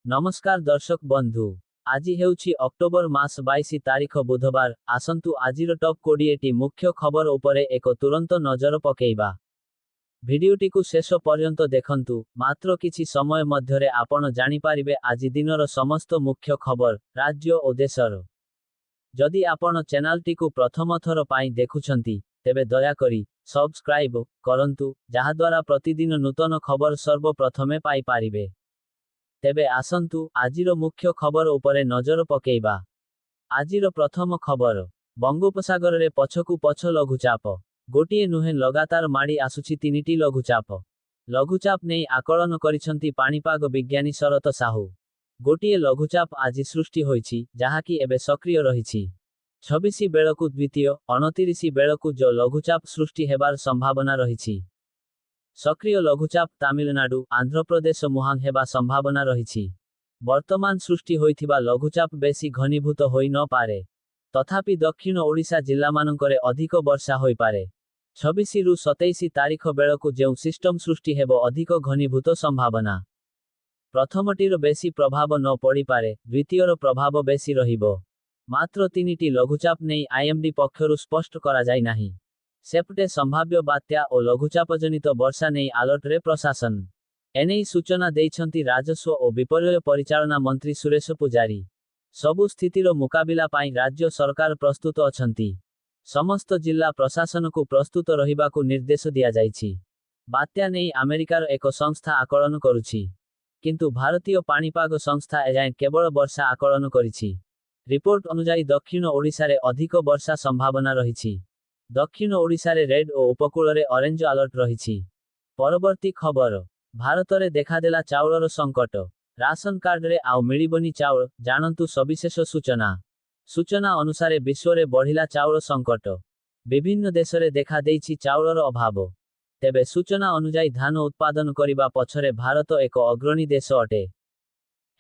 ନମସ୍କାର ଦର୍ଶକ ବନ୍ଧୁ, ଆଜି ହେଉଛି ଅକ୍ଟୋବର ମାସ 22 ତାରିଖ, ବୁଧବାର। ଆସନ୍ତୁ ଆଜିର ଟପ୍ 20ଟି ମୁଖ୍ୟ ଖବର ଉପରେ ଏକ ତୁରନ୍ତ ନଜର ପକେଇବା। ଭିଡିଓଟିକୁ ଶେଷ ପର୍ଯ୍ୟନ୍ତ ଦେଖନ୍ତୁ। ମାତ୍ର କିଛି ସମୟ ମଧ୍ୟରେ ଆପଣ ଜାଣିପାରିବେ ଆଜି ଦିନର ସମସ୍ତ ମୁଖ୍ୟ ଖବର, ରାଜ୍ୟ ଓ ଦେଶର। ଯଦି ଆପଣ ଚ୍ୟାନେଲଟିକୁ ପ୍ରଥମ ଥର ପାଇଁ ଦେଖୁଛନ୍ତି, ତେବେ ଦୟାକରି ସବସ୍କ୍ରାଇବ କରନ୍ତୁ, ଯାହାଦ୍ୱାରା ପ୍ରତିଦିନ ନୂତନ ଖବର ସର୍ବପ୍ରଥମେ ପାଇପାରିବେ। ତେବେ ଆସନ୍ତୁ ଆଜିର ମୁଖ୍ୟ ଖବର ଉପରେ ନଜର ପକେଇବା। ଆଜିର ପ୍ରଥମ ଖବର, ବଙ୍ଗୋପସାଗରରେ ପଛକୁ ପଛ ଲଘୁଚାପ। ଗୋଟିଏ ନୁହେଁ, ଲଗାତାର ମାଡ଼ି ଆସୁଛି ତିନିଟି ଲଘୁଚାପ। ଲଘୁଚାପ ନେଇ ଆକଳନ କରିଛନ୍ତି ପାଣିପାଗ ବିଜ୍ଞାନୀ ଶରତ ସାହୁ। ଗୋଟିଏ ଲଘୁଚାପ ଆଜି ସୃଷ୍ଟି ହୋଇଛି, ଯାହାକି ଏବେ ସକ୍ରିୟ ରହିଛି। 26 ବେଳକୁ ଦ୍ୱିତୀୟ, 29 ବେଳକୁ ଯୋ ଲଘୁଚାପ ସୃଷ୍ଟି ହେବାର ସମ୍ଭାବନା ରହିଛି। ସକ୍ରିୟ ଲଘୁଚାପ ତାମିଲନାଡୁ, ଆନ୍ଧ୍ରପ୍ରଦେଶ ମୁହାଁ ହେବା ସମ୍ଭାବନା ରହିଛି। ବର୍ତ୍ତମାନ ସୃଷ୍ଟି ହୋଇଥିବା ଲଘୁଚାପ ବେଶୀ ଘନୀଭୂତ ହୋଇ ନ ପାରେ। ତଥାପି ଦକ୍ଷିଣ ଓଡ଼ିଶା ଜିଲ୍ଲାମାନଙ୍କରେ ଅଧିକ ବର୍ଷା ହୋଇପାରେ। 26ରୁ 27 ତାରିଖ ବେଳକୁ ଯେଉଁ ସିଷ୍ଟମ ସୃଷ୍ଟି ହେବ, ଅଧିକ ଘନୀଭୂତ ସମ୍ଭାବନା। ପ୍ରଥମଟିର ବେଶୀ ପ୍ରଭାବ ନ ପଡ଼ିପାରେ, ଦ୍ୱିତୀୟର ପ୍ରଭାବ ବେଶୀ ରହିବ। ମାତ୍ର ତିନିଟି ଲଘୁଚାପ ନେଇ ଆଇଏମଡି ପକ୍ଷରୁ ସ୍ପଷ୍ଟ କରାଯାଇ ନାହିଁ। ସେପଟେ ସମ୍ଭାବ୍ୟ ବାତ୍ୟା ଓ ଲଘୁଚାପଜନିତ ବର୍ଷା ନେଇ ଆଲର୍ଟରେ ପ୍ରଶାସନ। ଏନେଇ ସୂଚନା ଦେଇଛନ୍ତି ରାଜସ୍ୱ ଓ ବିପର୍ଯ୍ୟୟ ପରିଚାଳନା ମନ୍ତ୍ରୀ ସୁରେଶ ପୂଜାରୀ। ସବୁ ସ୍ଥିତିର ମୁକାବିଲା ପାଇଁ ରାଜ୍ୟ ସରକାର ପ୍ରସ୍ତୁତ ଅଛନ୍ତି। ସମସ୍ତ ଜିଲ୍ଲା ପ୍ରଶାସନକୁ ପ୍ରସ୍ତୁତ ରହିବାକୁ ନିର୍ଦ୍ଦେଶ ଦିଆଯାଇଛି। ବାତ୍ୟା ନେଇ ଆମେରିକାର ଏକ ସଂସ୍ଥା ଆକଳନ କରୁଛି। କିନ୍ତୁ ଭାରତୀୟ ପାଣିପାଗ ସଂସ୍ଥା ଏଯାଏଁ କେବଳ ବର୍ଷା ଆକଳନ କରିଛି। ରିପୋର୍ଟ ଅନୁଯାୟୀ ଦକ୍ଷିଣ ଓଡ଼ିଶାରେ ଅଧିକ ବର୍ଷା ସମ୍ଭାବନା ରହିଛି। ଦକ୍ଷିଣ ଓଡ଼ିଶାରେ ରେଡ୍ ଓ ଉପକୂଳରେ ଅରେଞ୍ଜ ଆଲର୍ଟ ରହିଛି। ପରବର୍ତ୍ତୀ ଖବର, ଭାରତରେ ଦେଖାଦେଲା ଚାଉଳର ସଙ୍କଟ। ରାସନ କାର୍ଡରେ ଆଉ ମିଳିବନି ଚାଉଳ, ଜାଣନ୍ତୁ ସବିଶେଷ ସୂଚନା। ସୂଚନା ଅନୁସାରେ ବିଶ୍ୱରେ ବଢ଼ିଲା ଚାଉଳ ସଙ୍କଟ। ବିଭିନ୍ନ ଦେଶରେ ଦେଖାଦେଇଛି ଚାଉଳର ଅଭାବ। ତେବେ ସୂଚନା ଅନୁଯାୟୀ ଧାନ ଉତ୍ପାଦନ କରିବା ପଛରେ ଭାରତ ଏକ ଅଗ୍ରଣୀ ଦେଶ ଅଟେ।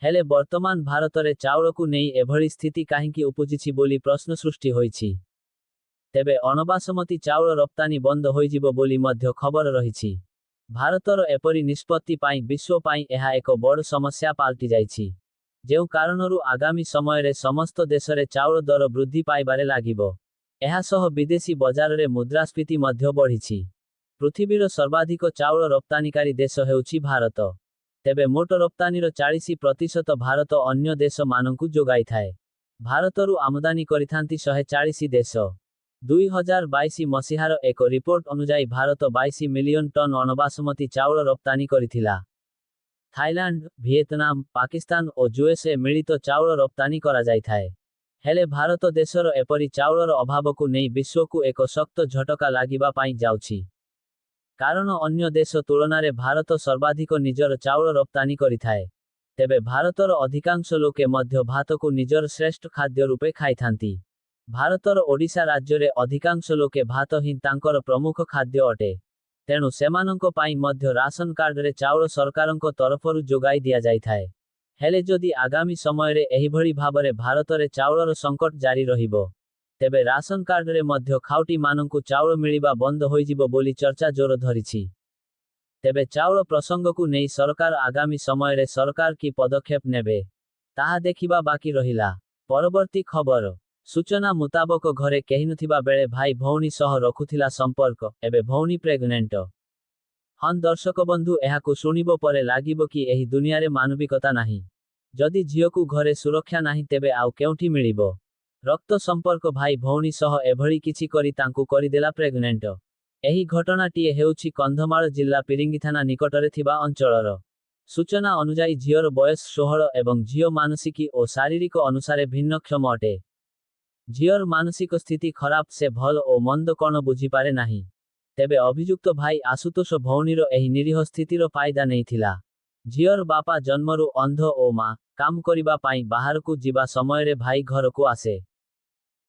ହେଲେ ବର୍ତ୍ତମାନ ଭାରତରେ ଚାଉଳକୁ ନେଇ ଏଭଳି ସ୍ଥିତି କାହିଁକି ଉପୁଜିଛି ବୋଲି ପ୍ରଶ୍ନ ସୃଷ୍ଟି ହୋଇଛି। ତେବେ ଅଣବାସମତୀ ଚାଉଳ ରପ୍ତାନୀ ବନ୍ଦ ହୋଇଯିବ ବୋଲି ମଧ୍ୟ ଖବର ରହିଛି। ଭାରତର ଏପରି ନିଷ୍ପତ୍ତି ପାଇଁ ବିଶ୍ୱ ପାଇଁ ଏହା ଏକ ବଡ଼ ସମସ୍ୟା ପାଲଟି ଯାଇଛି। ଯେଉଁ କାରଣରୁ ଆଗାମୀ ସମୟରେ ସମସ୍ତ ଦେଶରେ ଚାଉଳ ଦର ବୃଦ୍ଧି ପାଇବାରେ ଲାଗିବ। ଏହା ସହ ବିଦେଶୀ ବଜାରରେ ମୁଦ୍ରାସ୍ଫୀତି ମଧ୍ୟ ବଢ଼ିଛି। ପୃଥିବୀର ସର୍ବାଧିକ ଚାଉଳ ରପ୍ତାନିକାରୀ ଦେଶ ହେଉଛି ଭାରତ। ତେବେ ମୋଟ ରପ୍ତାନିର 40% ଭାରତ ଅନ୍ୟ ଦେଶମାନଙ୍କୁ ଯୋଗାଇଥାଏ। ଭାରତରୁ ଆମଦାନୀ କରିଥାନ୍ତି 140 ଦେଶ। 2022 ମସିହାର ଏକ ରିପୋର୍ଟ ଅନୁଯାୟୀ ଭାରତ 22 ମିଲିୟନ ଟନ୍ ଅଣବାସମତୀ ଚାଉଳ ରପ୍ତାନୀ କରିଥିଲା। ଥାଇଲାଣ୍ଡ, ଭିଏତନାମ, ପାକିସ୍ତାନ ଓ ୟୁଏସଏ ମିଳିତ ଚାଉଳ ରପ୍ତାନୀ କରାଯାଇଥାଏ। ହେଲେ ଭାରତ ଦେଶର ଏପରି ଚାଉଳର ଅଭାବକୁ ନେଇ ବିଶ୍ୱକୁ ଏକ ଶକ୍ତ ଝଟକା ଲାଗିବା ପାଇଁ ଯାଉଛି। କାରଣ ଅନ୍ୟ ଦେଶ ତୁଳନାରେ ଭାରତ ସର୍ବାଧିକ ନିଜର ଚାଉଳ ରପ୍ତାନୀ କରିଥାଏ। ତେବେ ଭାରତର ଅଧିକାଂଶ ଲୋକେ ମଧ୍ୟ ଭାତକୁ ନିଜର ଶ୍ରେଷ୍ଠ ଖାଦ୍ୟ ରୂପେ ଖାଇଥାନ୍ତି। ଭାରତର ଓଡ଼ିଶା ରାଜ୍ୟରେ ଅଧିକାଂଶ ଲୋକେ ଭାତ ହିଁ ତାଙ୍କର ପ୍ରମୁଖ ଖାଦ୍ୟ ଅଟେ। ତେଣୁ ସେମାନଙ୍କ ପାଇଁ ମଧ୍ୟ ରାସନ କାର୍ଡରେ ଚାଉଳ ସରକାରଙ୍କ ତରଫରୁ ଯୋଗାଇ ଦିଆଯାଇଥାଏ। ହେଲେ ଯଦି ଆଗାମୀ ସମୟରେ ଏହିଭଳି ଭାବରେ ଭାରତରେ ଚାଉଳର ସଙ୍କଟ ଜାରି ରହିବ, ତେବେ ରାସନ କାର୍ଡରେ ମଧ୍ୟ ଖାଉଟିମାନଙ୍କୁ ଚାଉଳ ମିଳିବା ବନ୍ଦ ହୋଇଯିବ ବୋଲି ଚର୍ଚ୍ଚା ଜୋର ଧରିଛି। ତେବେ ଚାଉଳ ପ୍ରସଙ୍ଗକୁ ନେଇ ସରକାର ଆଗାମୀ ସମୟରେ ସରକାର କି ପଦକ୍ଷେପ ନେବେ, ତାହା ଦେଖିବା ବାକି ରହିଲା। ପରବର୍ତ୍ତୀ ଖବର, ସୂଚନା ମୁତାବକ ଘରେ କେହିନଥିବା ବେଳେ ଭାଇ ଭଉଣୀ ସହ ରଖୁଥିଲା ସମ୍ପର୍କ, ଏବେ ଭଉଣୀ ପ୍ରେଗନେଣ୍ଟ। ହଁ ଦର୍ଶକ ବନ୍ଧୁ, ଏହାକୁ ଶୁଣିବ ପରେ ଲାଗିବ କି ଏହି ଦୁନିଆରେ ମାନବିକତା ନାହିଁ। ଯଦି ଝିଅକୁ ଘରେ ସୁରକ୍ଷା ନାହିଁ, ତେବେ ଆଉ କେଉଁଠି ମିଳିବ? ରକ୍ତ ସମ୍ପର୍କ ଭାଇ ଭଉଣୀ ସହ ଏଭଳି କିଛି କରି ତାଙ୍କୁ କରିଦେଲା ପ୍ରେଗନେଣ୍ଟ। ଏହି ଘଟଣାଟିଏ ହେଉଛି କନ୍ଧମାଳ ଜିଲ୍ଲା ପିରିଙ୍ଗି ଥାନା ନିକଟରେ ଥିବା ଅଞ୍ଚଳର। ସୂଚନା ଅନୁଯାୟୀ ଝିଅର ବୟସ 16 ଏବଂ ଝିଅ ମାନସିକ ଓ ଶାରୀରିକ ଅନୁସାରେ ଭିନ୍ନକ୍ଷମ ଅଟେ। ଝିଅର ମାନସିକ ସ୍ଥିତି ଖରାପ, ସେ ଭଲ ଓ ମନ୍ଦ କଣ ବୁଝିପାରେ ନାହିଁ। ତେବେ ଅଭିଯୁକ୍ତ ଭାଇ ଆଶୁତୋଷ ଭଉଣୀର ଏହି ନିରୀହ ସ୍ଥିତିର ଫାଇଦା ନେଇଥିଲା। ଝିଅର ବାପା ଜନ୍ମରୁ ଅନ୍ଧ ଓ ମା କାମ କରିବା ପାଇଁ ବାହାରକୁ ଯିବା ସମୟରେ ଭାଇ ଘରକୁ ଆସେ।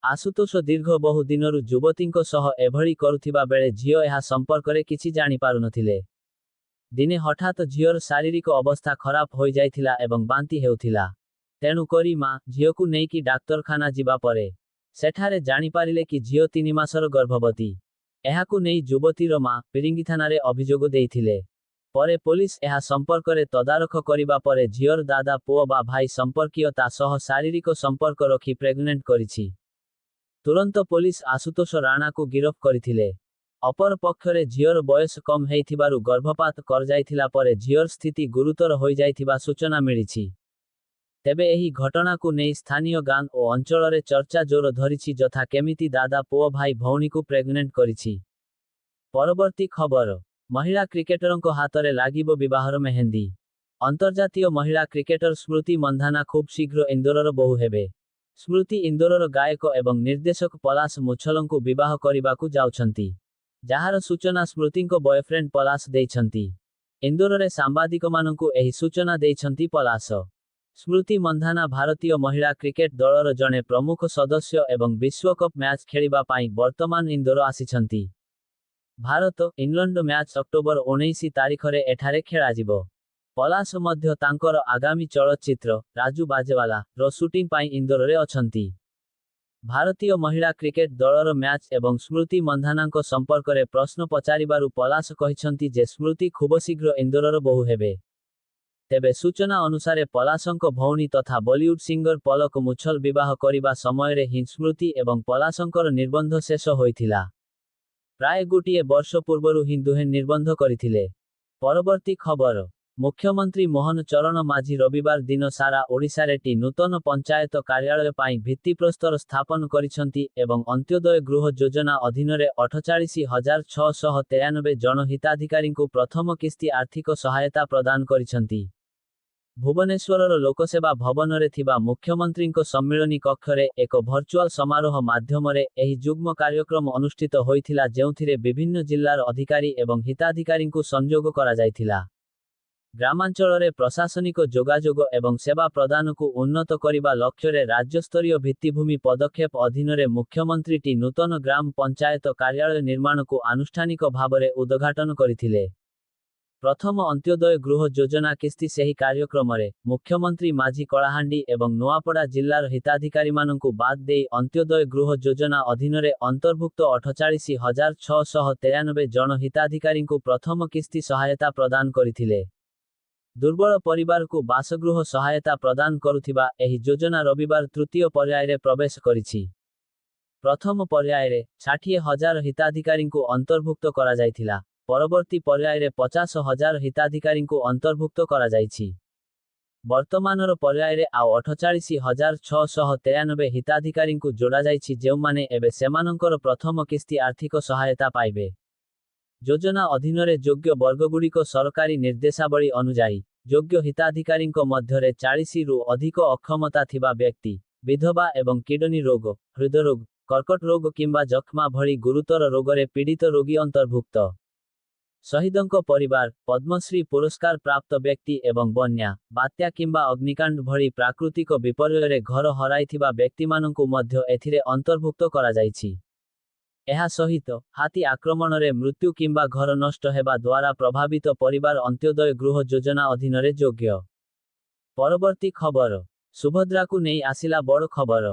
ଆଶୁତୋଷ ଦୀର୍ଘ ବହୁ ଦିନରୁ ଯୁବତୀଙ୍କ ସହ ଏଭଳି କରୁଥିବା ବେଳେ ଝିଅ ଏହା ସମ୍ପର୍କରେ କିଛି ଜାଣିପାରୁନଥିଲେ। ଦିନେ ହଠାତ୍ ଝିଅର ଶାରୀରିକ ଅବସ୍ଥା ଖରାପ ହୋଇଯାଇଥିଲା ଏବଂ ବାନ୍ତି ହେଉଥିଲା। ତେଣୁ କରି ମା ଝିଅକୁ ନେଇକି ଡାକ୍ତରଖାନା ଯିବା ପରେ ସେଠାରେ ଜାଣିପାରିଲେ କି ଝିଅ 3 ମାସର ଗର୍ଭବତୀ। ଏହାକୁ ନେଇ ଯୁବତୀର ମା ପିରିଙ୍ଗି ଥାନାରେ ଅଭିଯୋଗ ଦେଇଥିଲେ। ପରେ ପୋଲିସ ଏହା ସମ୍ପର୍କରେ ତଦାରଖ କରିବା ପରେ ଝିଅର ଦାଦା ପୁଅ ବା ଭାଇ ସମ୍ପର୍କୀୟ ତା ସହ ଶାରୀରିକ ସମ୍ପର୍କ ରଖି ପ୍ରେଗନେଣ୍ଟ କରିଛି। ତୁରନ୍ତ ପୋଲିସ ଆଶୁତୋଷ ରାଣାକୁ ଗିରଫ କରିଥିଲେ। ଅପରପକ୍ଷରେ ଝିଅର ବୟସ କମ୍ ହେଇଥିବାରୁ ଗର୍ଭପାତ କରାଯାଇଥିଲା। ପରେ ଝିଅର ସ୍ଥିତି ଗୁରୁତର ହୋଇଯାଇଥିବା ସୂଚନା ମିଳିଛି। ତେବେ ଏହି ଘଟଣାକୁ ନେଇ ସ୍ଥାନୀୟ ଗାଁ ଓ ଅଞ୍ଚଳରେ ଚର୍ଚ୍ଚା ଜୋର ଧରିଛି, ଯଥା କେମିତି ଦାଦା ପୁଅ ଭାଇ ଭଉଣୀକୁ ପ୍ରେଗନେଣ୍ଟ କରିଛି। ପରବର୍ତ୍ତୀ ଖବର, ମହିଳା କ୍ରିକେଟରଙ୍କ ହାତରେ ଲାଗିବ ବିବାହର ମେହେନ୍ଦି। ଅନ୍ତର୍ଜାତୀୟ ମହିଳା କ୍ରିକେଟର ସ୍ମୃତି ମନ୍ଧାନା ଖୁବ୍ ଶୀଘ୍ର ଇନ୍ଦୋରର ବୋହୂ ହେବେ। ସ୍ମୃତି ଇନ୍ଦୋରର ଗାୟକ ଏବଂ ନିର୍ଦ୍ଦେଶକ ପଲାଶ ମୁଛଲଙ୍କୁ ବିବାହ କରିବାକୁ ଯାଉଛନ୍ତି। ଯାହାର ସୂଚନା ସ୍ମୃତିଙ୍କ ବୟଫ୍ରେଣ୍ଡ ପଲାଶ ଦେଇଛନ୍ତି। ଇନ୍ଦୋରରେ ସାମ୍ବାଦିକମାନଙ୍କୁ ଏହି ସୂଚନା ଦେଇଛନ୍ତି ପଲାଶ। ସ୍ମୃତି ମନ୍ଧାନା ଭାରତୀୟ ମହିଳା କ୍ରିକେଟ ଦଳର ଜଣେ ପ୍ରମୁଖ ସଦସ୍ୟ ଏବଂ ବିଶ୍ୱକପ୍ ମ୍ୟାଚ୍ ଖେଳିବା ପାଇଁ ବର୍ତ୍ତମାନ ଇନ୍ଦୋର ଆସିଛନ୍ତି। ଭାରତ ଇଂଲଣ୍ଡ ମ୍ୟାଚ୍ ଅକ୍ଟୋବର 19 ତାରିଖରେ ଏଠାରେ ଖେଳାଯିବ। ପଲାଶ ମଧ୍ୟ ତାଙ୍କର ଆଗାମୀ ଚଳଚ୍ଚିତ୍ର ରାଜୁ ବାଜେୱାଲା ର ସୁଟିଂ ପାଇଁ ଇନ୍ଦୋରରେ ଅଛନ୍ତି। ଭାରତୀୟ ମହିଳା କ୍ରିକେଟ ଦଳର ମ୍ୟାଚ୍ ଏବଂ ସ୍ମୃତି ମନ୍ଧାନାଙ୍କ ସମ୍ପର୍କରେ ପ୍ରଶ୍ନ ପଚାରିବାରୁ ପଲାଶ କହିଛନ୍ତି ଯେ ସ୍ମୃତି ଖୁବଶୀଘ୍ର ଇନ୍ଦୋରର ବୋହୂ ହେବେ। ତେବେ ସୂଚନା ଅନୁସାରେ, ପଲାଶଙ୍କ ଭଉଣୀ ତଥା ବଲିଉଡ ସିଙ୍ଗର ପଲକ ମୁଛଲ ବିବାହ କରିବା ସମୟରେ ହିଁ ସ୍ମୃତି ଏବଂ ପଲାଶଙ୍କର ନିର୍ବନ୍ଧ ଶେଷ ହୋଇଥିଲା। ପ୍ରାୟ ଗୋଟିଏ ବର୍ଷ ପୂର୍ବରୁ ହିଁ ଦୁହେଁ ନିର୍ବନ୍ଧ କରିଥିଲେ। ପରବର୍ତ୍ତୀ ଖବର, ମୁଖ୍ୟମନ୍ତ୍ରୀ ମୋହନ ଚରଣ ମାଝୀ ରବିବାର ଦିନ ସାରା ଓଡ଼ିଶାରେ ଟି ନୂତନ ପଞ୍ଚାୟତ କାର୍ଯ୍ୟାଳୟ ପାଇଁ ଭିତ୍ତିପ୍ରସ୍ତର ସ୍ଥାପନ କରିଛନ୍ତି ଏବଂ ଅନ୍ତ୍ୟୋଦୟ ଗୃହ ଯୋଜନା ଅଧୀନରେ 48,693 ଜଣ ହିତାଧିକାରୀଙ୍କୁ ପ୍ରଥମ କିସ୍ତି ଆର୍ଥିକ ସହାୟତା ପ୍ରଦାନ କରିଛନ୍ତି। ଭୁବନେଶ୍ୱରର ଲୋକସେବା ଭବନରେ ଥିବା ମୁଖ୍ୟମନ୍ତ୍ରୀଙ୍କ ସମ୍ମିଳନୀ କକ୍ଷରେ ଏକ ଭର୍ଚୁଆଲ ସମାରୋହ ମାଧ୍ୟମରେ ଏହି ଯୁଗ୍ମ କାର୍ଯ୍ୟକ୍ରମ ଅନୁଷ୍ଠିତ ହୋଇଥିଲା, ଯେଉଁଥିରେ ବିଭିନ୍ନ ଜିଲ୍ଲାର ଅଧିକାରୀ ଏବଂ ହିତାଧିକାରୀଙ୍କୁ ସଂଯୋଗ କରାଯାଇଥିଲା। ଗ୍ରାମାଞ୍ଚଳରେ ପ୍ରଶାସନିକ ଯୋଗାଯୋଗ ଏବଂ ସେବା ପ୍ରଦାନକୁ ଉନ୍ନତ କରିବା ଲକ୍ଷ୍ୟରେ ରାଜ୍ୟସ୍ତରୀୟ ଭିତ୍ତିଭୂମି ପଦକ୍ଷେପ ଅଧୀନରେ ମୁଖ୍ୟମନ୍ତ୍ରୀ ଟି ନୂତନ ଗ୍ରାମ ପଞ୍ଚାୟତ କାର୍ଯ୍ୟାଳୟ ନିର୍ମାଣକୁ ଆନୁଷ୍ଠାନିକ ଭାବରେ ଉଦଘାଟନ କରିଥିଲେ। ପ୍ରଥମ ଅନ୍ତ୍ୟୋଦୟ ଗୃହ ଯୋଜନା କିସ୍ତି। ସେହି କାର୍ଯ୍ୟକ୍ରମରେ ମୁଖ୍ୟମନ୍ତ୍ରୀ ମାଝୀ କଳାହାଣ୍ଡି ଏବଂ ନୂଆପଡ଼ା ଜିଲ୍ଲାର ହିତାଧିକାରୀମାନଙ୍କୁ ବାଦ୍ ଦେଇ ଅନ୍ତ୍ୟୋଦୟ ଗୃହ ଯୋଜନା ଅଧୀନରେ ଅନ୍ତର୍ଭୁକ୍ତ 48,693 ଜଣ ହିତାଧିକାରୀଙ୍କୁ ପ୍ରଥମ କିସ୍ତି ସହାୟତା ପ୍ରଦାନ କରିଥିଲେ। ଦୁର୍ବଳ ପରିବାରକୁ ବାସଗୃହ ସହାୟତା ପ୍ରଦାନ କରୁଥିବା ଏହି ଯୋଜନା ରବିବାର ତୃତୀୟ ପର୍ଯ୍ୟାୟରେ ପ୍ରବେଶ କରିଛି। ପ୍ରଥମ ପର୍ଯ୍ୟାୟରେ 60,000 ହିତାଧିକାରୀଙ୍କୁ ଅନ୍ତର୍ଭୁକ୍ତ କରାଯାଇଥିଲା। ପରବର୍ତ୍ତୀ ପର୍ଯ୍ୟାୟରେ 50,000 ହିତାଧିକାରୀଙ୍କୁ ଅନ୍ତର୍ଭୁକ୍ତ କରାଯାଇଛି। ବର୍ତ୍ତମାନର ପର୍ଯ୍ୟାୟରେ ଆଉ 48,693 ହିତାଧିକାରୀଙ୍କୁ ଯୋଡ଼ାଯାଇଛି, ଯେଉଁମାନେ ଏବେ ସେମାନଙ୍କର ପ୍ରଥମ କିସ୍ତି ଆର୍ଥିକ ସହାୟତା ପାଇବେ। ଯୋଜନା ଅଧୀନରେ ଯୋଗ୍ୟ ବର୍ଗଗୁଡ଼ିକ ସରକାରୀ ନିର୍ଦ୍ଦେଶାବଳୀ ଅନୁଯାୟୀ, ଯୋଗ୍ୟ ହିତାଧିକାରୀଙ୍କ ମଧ୍ୟରେ 40ରୁ ଅଧିକ ଅକ୍ଷମତା ଥିବା ବ୍ୟକ୍ତି, ବିଧବା ଏବଂ କିଡନୀ ରୋଗ, ହୃଦରୋଗ, କର୍କଟ ରୋଗ କିମ୍ବା ଯକ୍ଷ୍ମା ଭଳି ଗୁରୁତର ରୋଗରେ ପୀଡ଼ିତ ରୋଗୀ ଅନ୍ତର୍ଭୁକ୍ତ। ଶହୀଦଙ୍କ ପରିବାର, ପଦ୍ମଶ୍ରୀ ପୁରସ୍କାର ପ୍ରାପ୍ତ ବ୍ୟକ୍ତି ଏବଂ ବନ୍ୟା, ବାତ୍ୟା କିମ୍ବା ଅଗ୍ନିକାଣ୍ଡ ଭଳି ପ୍ରାକୃତିକ ବିପର୍ଯ୍ୟୟରେ ଘର ହରାଇଥିବା ବ୍ୟକ୍ତିମାନଙ୍କୁ ମଧ୍ୟ ଏଥିରେ ଅନ୍ତର୍ଭୁକ୍ତ କରାଯାଇଛି। ଏହା ସହିତ ହାତୀ ଆକ୍ରମଣରେ ମୃତ୍ୟୁ କିମ୍ବା ଘର ନଷ୍ଟ ହେବା ଦ୍ୱାରା ପ୍ରଭାବିତ ପରିବାର ଅନ୍ତ୍ୟୋଦୟ ଗୃହ ଯୋଜନା ଅଧୀନରେ ଯୋଗ୍ୟ। ପରବର୍ତ୍ତୀ ଖବର, ସୁଭଦ୍ରାକୁ ନେଇ ଆସିଲା ବଡ଼ ଖବର।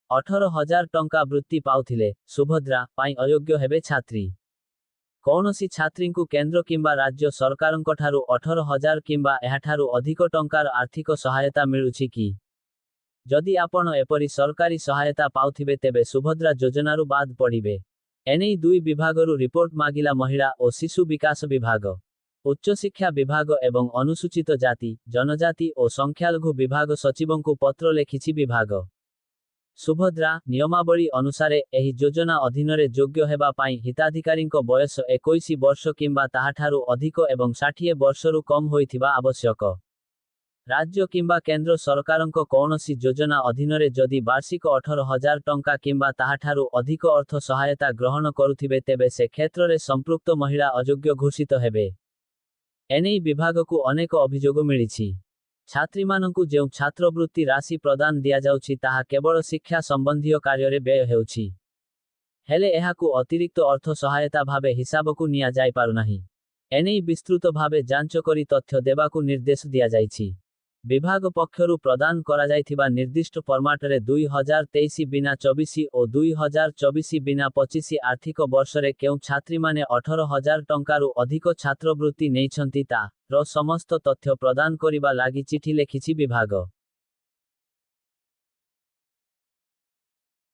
18,000 ଟଙ୍କା ବୃତ୍ତି ପାଉଥିଲେ ସୁଭଦ୍ରା ପାଇଁ ଅଯୋଗ୍ୟ ହେବେ ଛାତ୍ରୀ। କୌଣସି ଛାତ୍ରୀଙ୍କୁ କେନ୍ଦ୍ର କିମ୍ବା ରାଜ୍ୟ ସରକାରଙ୍କଠାରୁ 18,000 କିମ୍ବା ଏହାଠାରୁ ଅଧିକ ଟଙ୍କାର ଆର୍ଥିକ ସହାୟତା ମିଳୁଛି କି? ଯଦି ଆପଣ ଏପରି ସରକାରୀ ସହାୟତା ପାଉଥିବେ, ତେବେ ସୁଭଦ୍ରା ଯୋଜନାରୁ ବାଦ୍ ପଡ଼ିବେ। ଏନେଇ ଦୁଇ ବିଭାଗରୁ ରିପୋର୍ଟ ମାଗିଲା ମହିଳା ଓ ଶିଶୁ ବିକାଶ ବିଭାଗ। ଉଚ୍ଚଶିକ୍ଷା ବିଭାଗ ଏବଂ ଅନୁସୂଚିତ ଜାତି, ଜନଜାତି ଓ ସଂଖ୍ୟାଲଘୁ ବିଭାଗ ସଚିବଙ୍କୁ ପତ୍ର ଲେଖିଛି ବିଭାଗ। ସୁଭଦ୍ରା ନିୟମାବଳୀ ଅନୁସାରେ, ଏହି ଯୋଜନା ଅଧୀନରେ ଯୋଗ୍ୟ ହେବା ପାଇଁ ହିତାଧିକାରୀଙ୍କ ବୟସ 21 ବର୍ଷ କିମ୍ବା ତାହାଠାରୁ ଅଧିକ ଏବଂ 60 ବର୍ଷରୁ କମ୍ ହୋଇଥିବା ଆବଶ୍ୟକ। ରାଜ୍ୟ କିମ୍ବା କେନ୍ଦ୍ର ସରକାରଙ୍କ କୌଣସି ଯୋଜନା ଅଧୀନରେ ଯଦି ବାର୍ଷିକ 18,000 ଟଙ୍କା କିମ୍ବା ତାହାଠାରୁ ଅଧିକ ଅର୍ଥ ସହାୟତା ଗ୍ରହଣ କରୁଥିବେ, ତେବେ ସେ କ୍ଷେତ୍ରରେ ସମ୍ପୃକ୍ତ ମହିଳା ଅଯୋଗ୍ୟ ଘୋଷିତ ହେବେ। ଏନେଇ ବିଭାଗକୁ ଅନେକ ଅଭିଯୋଗ ମିଳିଛି। ଛାତ୍ରୀମାନଙ୍କୁ ଯେଉଁ ଛାତ୍ରବୃତ୍ତି ରାଶି ପ୍ରଦାନ ଦିଆଯାଉଛି, ତାହା କେବଳ ଶିକ୍ଷା ସମ୍ବନ୍ଧୀୟ କାର୍ଯ୍ୟରେ ବ୍ୟୟ ହେଉଛି। ହେଲେ ଏହାକୁ ଅତିରିକ୍ତ ଅର୍ଥ ସହାୟତା ଭାବେ ହିସାବକୁ ନିଆଯାଇପାରୁନାହିଁ। ଏନେଇ ବିସ୍ତୃତ ଭାବେ ଯାଞ୍ଚ କରି ତଥ୍ୟ ଦେବାକୁ ନିର୍ଦ୍ଦେଶ ଦିଆଯାଇଛି। ବିଭାଗ ପକ୍ଷରୁ ପ୍ରଦାନ କରାଯାଇଥିବା ନିର୍ଦ୍ଦିଷ୍ଟ ଫର୍ମାଟରେ 2023 ବିନା 24 ଓ 2024 ବିନା 25 ଆର୍ଥିକ ବର୍ଷରେ କେଉଁ ଛାତ୍ରୀମାନେ 18,000 ଟଙ୍କାରୁ ଅଧିକ ଛାତ୍ରବୃତ୍ତି ନେଇଛନ୍ତି ତା'ର ସମସ୍ତ ତଥ୍ୟ ପ୍ରଦାନ କରିବା ଲାଗି ଚିଠି ଲେଖିଛି ବିଭାଗ।